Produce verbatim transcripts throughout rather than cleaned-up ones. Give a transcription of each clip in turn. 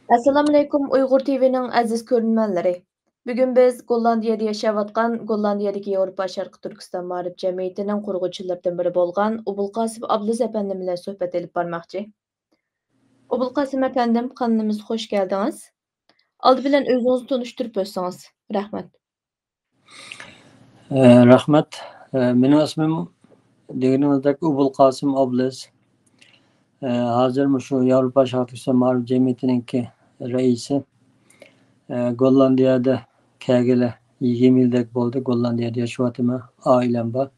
ئەسسالامۇئەلەيكۇم، ئۇيغۇر تىۋىنىڭ ئەزىز كۆرۈرمەنلىرى. بۈگۈن بىز گوللاندىيەدە ياشاۋاتقان، گوللاندىيەدىكى ياۋروپا شەرقىي تۈركىستان مائارىپ جەمئىيىتىنىڭ قۇرغۇچىلىرىدىن بىرى بولغان ئوبۇلقاسىم ئابلىز ئەپەندىم بىلەن سۆھبەت ئېلىپ بارماقچى. ئوبۇلقاسىم ئەپەندىم، قانىلىمىزغا خوش كەلدىڭىز. ئالدى بىلەن ئۆزىڭىزنى تونۇشتۇرۇپ ئۆتسىڭىز. رەھمەت. ئە، رەھمەت. ئە، مېنىڭ ئىسمىم دېگىنىڭىزدەك ئوبۇلقاسىم ئابلىز. ئە، ھازىر مۇشۇ ياۋروپا شەرقىي تۈركىستان مائارىپ جەمئىيىتىنىڭكى رەئىسى. ئە، گوللاندىيەدە كەلگىلى يىگىرمە يىلدەك بولدى. گوللاندىيەدە ياشاۋاتىمەن، ئائىلەم بار.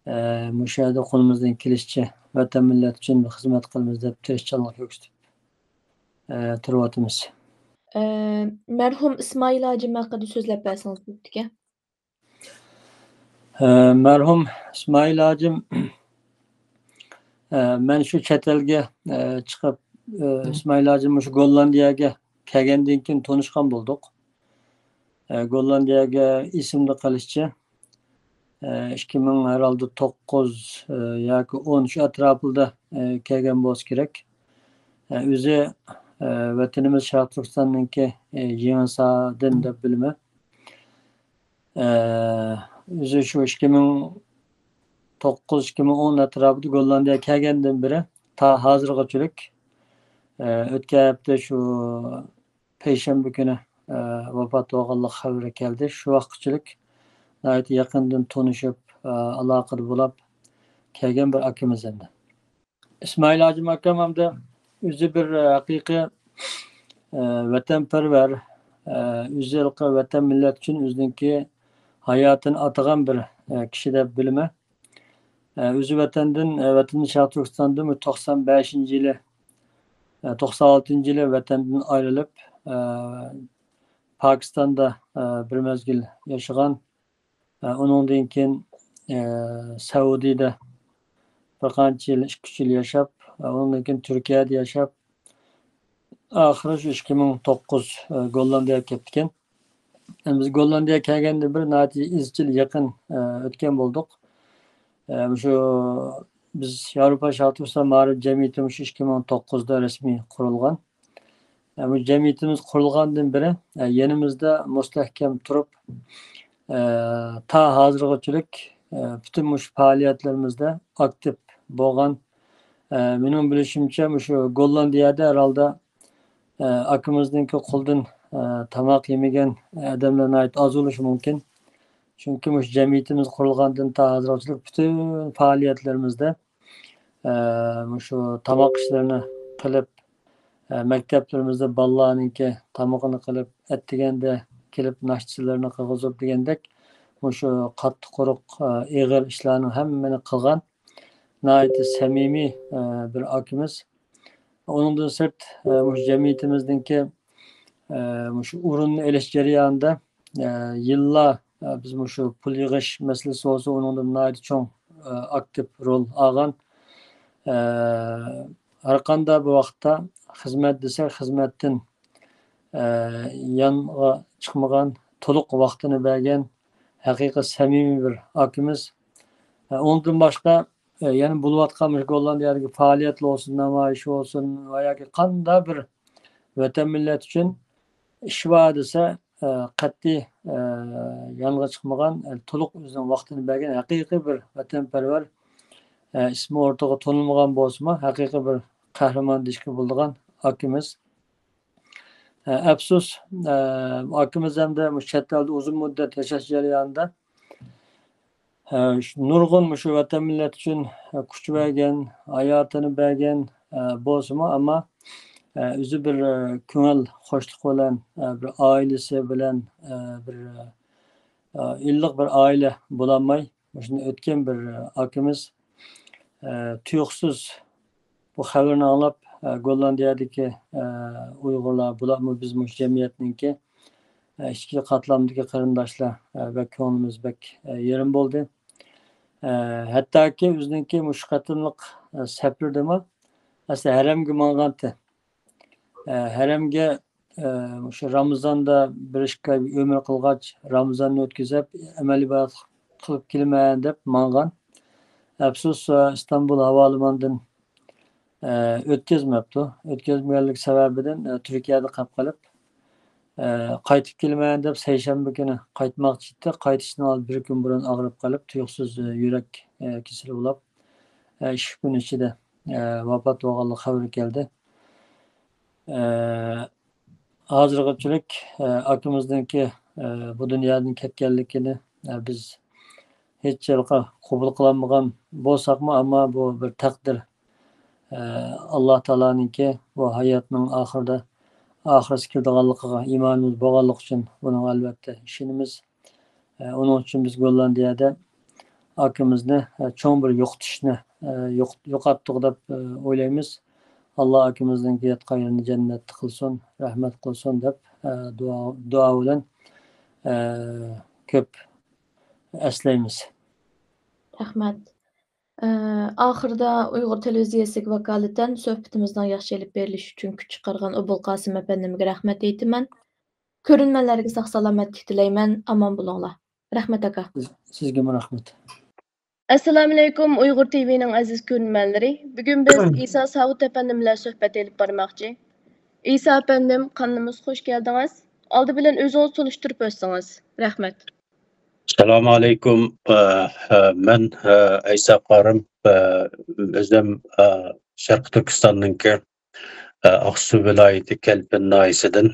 ئە، مۇشۇ يەردە قولىمىزدىن كېلىشىچە ۋەتەن مىللەت ئۈچۈن بىر خىزمەت قىلىمىز دەپ تىرىشچانلىق كۆرسىتىپ، ئە، تۇرۇۋاتىمىز. ئە، مەرھۇم ئىسمائىل ھاجىم ھەققىدە سۆزلەپ بەرسىڭىز بوپتىكەن. ئە، مەرھۇم ئىسمائىل ھاجىم، ئە، مەن شۇ چەت ئەلگە، ئە، چىقىپ، ئە، ئىسمائىل ھاجىم مۇشۇ گوللاندىيەگە كەلگەندىن كېيىن تونۇشقان بولدۇق. ئە، گوللاندىيەگە ئېسىمدە قېلىشىچە، ئە، ئىككى مىڭ ھەرھالدا توققۇز، ئە، ياكى ئون شۇ ئەتراپىدا، ئە، كەلگەن بولسا كېرەك. ئە، ئۆزى، ئە، ۋەتىنىمىز شەرقىي تۈركىستاننىڭكى، ئە، يېڭىسادىن دەپ بىلىمەن. ئە، ئۆزى شۇ ئىككى مىڭ توققۇز، ئىككى مىڭ ئون ئەتراپىدا گوللاندىيەگە كەلگەندىن بېرى تا ھازىرغىچىلىك، ئە، ئۆتكەن ھەپتە شۇ پەيشەنبە كۈنى، ئە، ۋاپات بولغانلىق خەۋىرى كەلدى. شۇ ۋاقىتقىچىلىك ناھايىتى يېقىندىن تونۇشۇپ، ئە، ئالاقىدە بولاپ كەلگەن بىر ئاكىمىز ئەمدى. ئىسمائىل ھاجىم ئاكام ئەمدى ئۆزى بىر، ئە، ھەقىقىي، ئە، ۋەتەنپەرۋەر، ئە، ئۆزى ھېلىقى ۋەتەن مىللەت ئۈچۈن ئۆزىنىڭكى ھاياتىنى ئاتىغان بىر، ئە، كىشى دەپ بىلىمەن. ئە، ئۆزى ۋەتەندىن، ئە، ۋەتىنى شەرقىي تۈركىستاندىن بۇ توقسان بەشىنچى يىلى، ئە، توقسان ئالتىنچى يىلى ۋەتەندىن ئايرىلىپ، ئە، پاكىستاندا، ئە، بىر مەزگىل ياشىغان. ئە، ئۇنىڭدىن كېيىن، ئە، سەئۇدىدە بىر قانچە يىل، ئىككى، ئۈچ يىل ياشاپ، ئە، ئۇنىڭدىن كېيىن تۈركىيەدە ياشاپ، ئاخىرى شۇ ئىككى مىڭ توققۇز، ئە، گوللاندىيەگە كەپتىكەن. ئە، بىز گوللاندىيەگە كەلگەندىن بېرى ناھايىتى ئىزچىل يېقىن، ئە، ئۆتكەن بولدۇق. ئە، مۇشۇ بىز ياۋروپا شەرقىي تۈركىستان مائارىپ جەمئىيىتى مۇشۇ ئىككى مىڭ توققۇزدا رەسمىي قۇرۇلغان. ئە، بۇ جەمئىيىتىمىز قۇرۇلغاندىن بېرى، ئە، يېنىمىزدا مۇستەھكەم تۇرۇپ، ئە، تا ھازىرغىچىلىك، ئە، پۈتۈن مۇشۇ پائالىيەتلىرىمىزدە ئاكتىپ بولغان. ئە، مېنىڭ بىلىشىمچە، مۇشۇ گوللاندىيەدە ھەرھالدا، ئە، ئاكىمىزنىڭكى قولىدىن، ئە، تاماق يېمىگەن ئادەملەر ناھايىتى ئاز بولۇشى مۇمكىن. چۈنكى مۇشۇ جەمئىيىتىمىز قۇرۇلغاندىن تا ھازىرغىچىلىك پۈتۈن پائالىيەتلىرىمىزدە، ئە، مۇشۇ تاماق ئىشلىرىنى قىلىپ، ئە، مەكتەپلىرىمىزدە بالىلارنىڭكى تامىقىنى قىلىپ، ئەتىگەندە كېلىپ ناشتىلىرىنى قىلغۇزۇپ دېگەندەك، مۇشۇ قاتتىق قۇرۇق، ئە، ئېغىر ئىشلارنىڭ ھەممىنى قىلغان ناھايىتى سەمىمىي، ئە، بىر ئاكىمىز. ئۇنىڭدىن سىرت، ئە، مۇشۇ جەمئىيىتىمىزنىڭكى، ئە، مۇشۇ ئورۇننى ئېلىش جەريانىدا، ئە، يىللار، ئە، بىز مۇشۇ پۇل يىغىش مەسىلىسى بولسا، ئۇنىڭدا ناھايىتى چوڭ، ئە، ئاكتىپ رول ئالغان. ئە، ھەرقانداق بىر ۋاقىتتا خىزمەت دېسەك، خىزمەتتىن، ئە، يانغا چىقمىغان، تولۇق ۋاقتىنى بەرگەن ھەقىقىي سەمىمىي بىر ئاكىمىز. ئە، ئۇنىڭدىن باشقا، ئە، يەنە بولۇۋاتقان مۇشۇ گوللاندىيەدىكى پائالىيەتلەر بولسۇن، نامايىش بولسۇن ۋە ياكى قانداق بىر ۋەتەن مىللەت ئۈچۈن ئىش بار دېسە، ئە، قەتئىي، ئە، يانغا چىقمىغان، ئە، تولۇق ئۆزىنىڭ ۋاقتىنى بەرگەن ھەقىقىي بىر ۋەتەنپەرۋەر، ئە، ئىسمى ئورتىغا تونۇلمىغان بولسىمۇ، ھەقىقىي بىر قەھرىمان دېيىشكە بولىدىغان ئاكىمىز. ئە، ئەپسۇس، ئە، ئاكىمىز ھەمدە مۇشۇ چەت ئەلدە ئۇزۇن مۇددەت ياشاش جەريانىدا، ئە، نۇرغۇن مۇشۇ ۋەتەن مىللەت ئۈچۈن، ئە، كۈچ بەرگەن، ھاياتىنى بەرگەن، ئە، بولسىمۇ، ئەمما، ئە، ئۆزى بىر، ئە، كۆڭۈل خۇشلۇق بىلەن، ئە، بىر ئائىلىسى بىلەن، ئە، بىر، ئە، ئىللىق بىر ئائىلە بولالماي، مۇشۇنداق ئۆتكەن بىر، ئە، ئاكىمىز، ئە، تۇيۇقسىز بۇ خەۋەرنى ئاڭلاپ، ئە، گوللاندىيەدىكى، ئە، ئۇيغۇرلار، بولۇپمۇ بىز مۇشۇ جەمئىيەتنىڭكى، ئە، ئىچكى قاتلامدىكى قېرىنداشلار، ئە، بەك كۆڭلىمىز بەك، ئە، يېرىم بولدى. ئە، ھەتتاكى ئۆزىنىڭكى مۇشۇ قېتىملىق، ئە، سەپىرىدىمۇ ئەسلى ھەرەمگە ماڭغانتى. ئە، ھەرەمگە، ئە، مۇشۇ رامىزاندا بىر ئىككى ئاي ئۆمرە قىلغاچ، رامىزاننى ئۆتكۈزۈپ، ئەمەل ئىبادەت قىلىپ كېلىمەن دەپ ماڭغان. ئەپسۇس، ئە، ئىستانبۇل ھاۋالىماندىن ئە، ئۆتكۈزمەپتۇ. ئۆتكۈزمىگەنلىك سەۋەبىدىن، ئە، تۈركىيەدە قېلىپ قېلىپ، ئە، قايتىپ كېلىمەن دەپ سەيشەنبە كۈنى قايتماقچى ئىدى. قايتىشتىن ئالدىن بىر كۈن بۇرۇن ئاغرىپ قېلىپ، تۇيۇقسىز، ئە، يۈرەك، ئە، كېسىلى بولاپ، ئە، ئىككى كۈن ئىچىدە، ئە، ۋاپات بولغانلىق خەۋىرى كەلدى. ئە، ھازىرغىچىلىك، ئە، ئاكىمىزنىڭكى، ئە، بۇ دۇنيادىن كەتكەنلىكىنى، ئە، بىز ھېچ ھالقا قوبۇل قىلالمىغان بولساقمۇ، ئەمما بۇ بىر تەقدىر. ئە، ئاللا تائالانىڭكى بۇ ھاياتنىڭ ئاخىرىدا، ئاخىرسى كېلىدىغانلىقىغا ئىمانىمىز بولغانلىقى ئۈچۈن بۇنىڭغا ئەلۋەتتە ئىشىنىمىز. ئە، ئۇنىڭ ئۈچۈن بىز گوللاندىيەدە ئاكىمىزنى، ئە، چوڭ بىر يوقىتىشنى، ئە، يوق-، يوقاتتۇق دەپ، ئە، ئويلايمىز. ئاللا ئاكىمىزنىڭكى ياتقان يېرىنى جەننەتتە قىلسۇن، رەھمەت قىلسۇن دەپ، ئە، دۇئا، دۇئا بىلەن، ئە، كۆپ ئەسلەيمىز. رەھمەت. ئە، ئاخىرىدا ئۇيغۇر تېلېۋىزىيەسىگە ۋاكالىتەن سۆھبىتىمىزنىڭ ياخشى ئېلىپ بېرىلىشى ئۈچۈن كۈچ چىقارغان ئوبۇلقاسىم ئەپەندىمگە رەھمەت ئېيتىمەن. كۆرۈرمەنلەرگە ساق سالامەتلىك تىلەيمەن. ئامان بولۇڭلار. رەھمەت، ئاكا. سىز-، سىزگىمۇ رەھمەت. ئەسسالامۇئەلەيكۇم، ئۇيغۇر تىۋىنىڭ ئەزىز كۆرۈرمەنلىرى. بۈگۈن بىز ئىسا ساۋۇت ئەپەندىم بىلەن سۆھبەت ئېلىپ بارماقچى. ئىسا ئەپەندىم، قانىلىمىزغا خۇش كەلدىڭىز. ئالدى بىلەن ئۆزىڭىزنى تونۇشتۇرۇپ ئۆتسىڭىز. رەھمەت. ئەسسالامۇئەلەيكۇم. ئە، ئە، مەن، ئە، ئەيسا قارىم، ئە، ئۆزۈم، ئە، شەرقىي تۈركىستاننىڭكى، ئە، ئاقسۇ ۋىلايىتى كەلپىن ناھىيەسىدىن،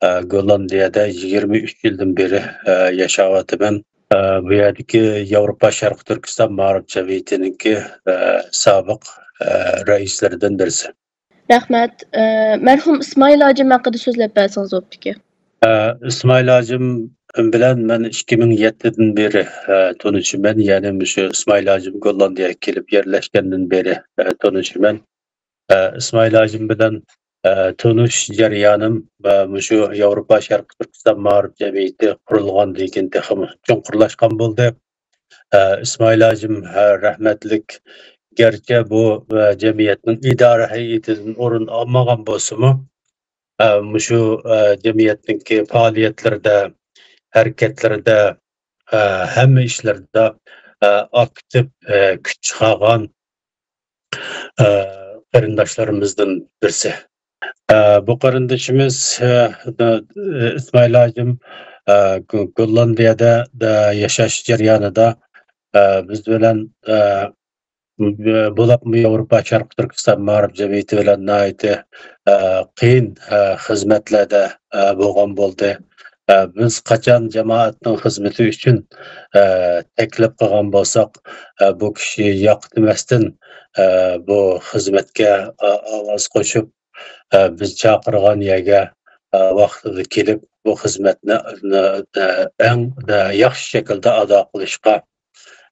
ئە، گوللاندىيەدە يىگىرمە ئۈچ يىلدىن بېرى، ئە، ياشاۋاتىمەن. ئە، بۇ يەردىكى ياۋروپا شەرقىي تۈركىستان مائارىپ جەمئىيىتىنىڭكى، ئە، سابىق، ئە، رەئىسلىرىدىن بىرسى. رەھمەت. ئە، مەرھۇم ئىسمائىل ھاجىم ھەققىدە سۆزلەپ بەرسىڭىز بوپتىكەن. ئە، ئىسمائىل ھاجىم بىلەن مەن ئىككى مىڭ يەتتىدىن بېرى، ئە، تونۇشىمەن. يەنى مۇشۇ ئىسمائىل ھاجىم گوللاندىيەگە كېلىپ يەرلەشكەندىن بېرى، ئە، تونۇشىمەن. ئە، ئىسمائىل ھاجىم بىلەن، ئە، تونۇش جەريانىم، ئە، مۇشۇ ياۋروپا شەرقىي تۈركىستان مائارىپ جەمئىيىتى قۇرۇلغاندىن كېيىن تېخىمۇ چوڭقۇرلاشقان بولدى. ئە، ئىسمائىل ھاجىم، ئە، رەھمەتلىك، گەرچە بۇ، ئە، جەمئىيەتنىڭ ئىدارە ھەيئىتىدىن ئورۇن ئالمىغان بولسىمۇ، ئە، مۇشۇ، ئە، جەمئىيەتنىڭكى پائالىيەتلىرىدە، ھەرىكەتلىرىدە، ئە، ھەممە ئىشلىرىدا، ئە، ئاكتىپ، ئە، كۈچ چىقارغان، ئە، قېرىنداشلىرىمىزدىن بىرسى. ئە، بۇ قېرىندىشىمىز، ئە، ئىسمائىل ھاجىم، ئە، گو-، گوللاندىيەدە، ئە، ياشاش جەريانىدا، ئە، بىز بىلەن، ئە، بولۇپمۇ ياۋروپا شەرقىي تۈركىستان مائارىپ جەمئىيىتى بىلەن ناھايىتى، ئە، قىيىن، ئە، خىزمەتلەردە، ئە، بولغان بولدى. ئە، بىز قاچان جامائەتنىڭ خىزمىتى ئۈچۈن، ئە، تەكلىپ قىلغان بولساق، ئە، بۇ كىشى ياق دېمەستىن، ئە، بۇ خىزمەتكە، ئە، ئاۋاز قوشۇپ، ئە، بىز چاقىرغان يەرگە، ئە، ۋاقتىدا كېلىپ، بۇ خىزمەتنى، ئە، ئەڭ، ئە، ياخشى شەكىلدە ئادا قىلىشقا،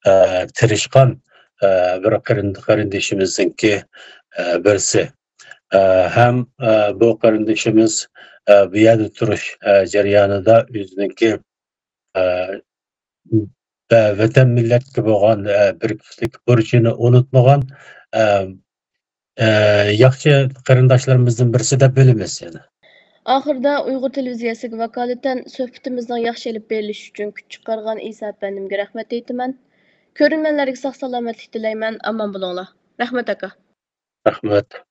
ئە، تىرىشقان، ئە، بىر قېرىند-، قېرىندىشىمىزنىڭكى، ئە، بىرسى. ئە، ھەم، ئە، بۇ قېرىندىشىمىز، ئە، بۇ يەردە تۇرۇش، ئە، جەريانىدا ئۆزىنىڭكى، ئە، ئە، ۋەتەن مىللەتكە بولغان، ئە، بىر كىشىلىك بۇرچىنى ئۇنتۇمىغان، ئە، ئە، ياخشى قېرىنداشلىرىمىزدىن بىرسى دەپ بىلىمىز يەنە. ئاخىرىدا ئۇيغۇر تېلېۋىزىيەسىگە ۋاكالىتەن سۆھبىتىمىزنىڭ ياخشى ئېلىپ بېرىلىشى ئۈچۈن كۈچ چىقارغان ئىسا ئەپەندىمگە رەھمەت ئېيتىمەن. كۆرۈرمەنلەرگە ساق سالامەتلىك تىلەيمەن. ئامان بولۇڭلار. رەھمەت، ئاكا. رەھمەت.